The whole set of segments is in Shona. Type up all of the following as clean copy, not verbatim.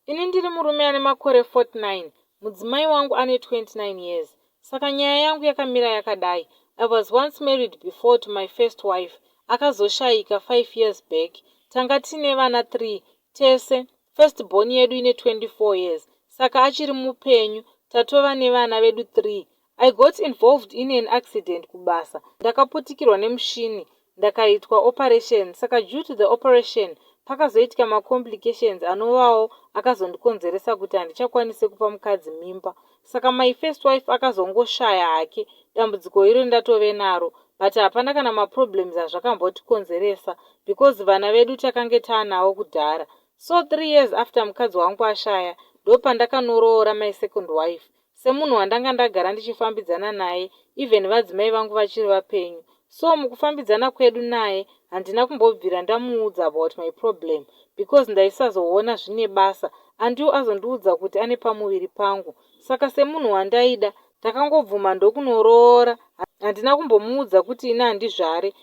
Ini ndiri murume ane makore 49, mudzimai wangu ane 29 years. Saka nyaya yangu yakamira yakadai. I was once married before to my first wife akazoshayika 5 years back. Tanga tine vana 3 tese, first born yedu ine 24 years saka achiri mupenyu tatova nevana vedu 3. I got involved in an accident kubasa ndakaputikirwa nemushini ndakaitwa operation saka due to the operation pakazoitika macomplications anovawo akazondikonzeresa kuti handichakwanisi kupa mukadzi mimba. Saka my first wife akazongoshaya hake dambudziko iro ndatove naro but hapana kana maproblems azvakambotikonzeresa because vana vedu takange taanawo kudhara. So 3 years after mukadzi wangu ashaya ndopandakanoroora my second wife semunhu wandanga ndagara ndichifambidzana naye even vadzimai vangu vachiri vapenyu. So mukufambidzana kwedu naye handina kumbobvira ndamuudza about my problem because ndaisazoona zvine basa andiwo azondiudza kuti ane pamuviri pangu. Saka semunhu wandaida ndakangobvuma ndokunoroora handina kumbomuudza kuti ini handizvare.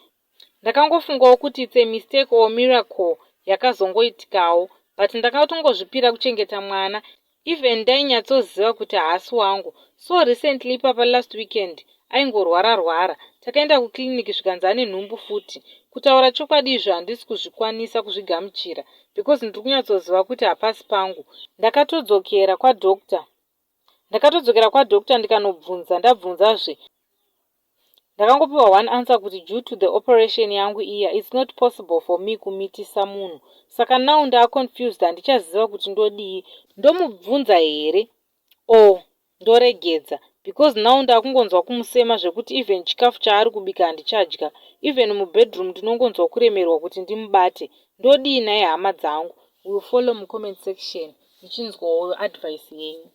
Ndakangofungawo kuti it's a mistake or miracle yakazongoitikawo but ndakatongozvipira kuchengeta mwana even ndainyatsoziva kuti haasi wangu. So recently ipapa last weekend aingorwara rwara takaenda kukliniki zvikanzi ane nhumbu futi. Kutaura chokwadi izvo handisi kuzvikwanisa kuzvigamuchira because ndiri kunyatsoziva kuti hapasi pangu. Ndakatodzokera kwadoctor ndakatodzokera kwadoctor ndikanobvunza ndabvunzazve ndakangopiwa one answer kuti due to the operation yangu iya it's not possible for me kumitisa munhu. Saka now ndaaconfused handichaziva kuti ndodii ndomubvunza here or ndoregedza because now ndakungonzwa kumusema zvekuti even chikafu chaari kubika handichadya. Even mubedroom ndinongonzwa kuremerwa kuti ndimubate. Ndodii naye hama dzangu? We will follow mucomment section ndichinzwawo advice yenyu.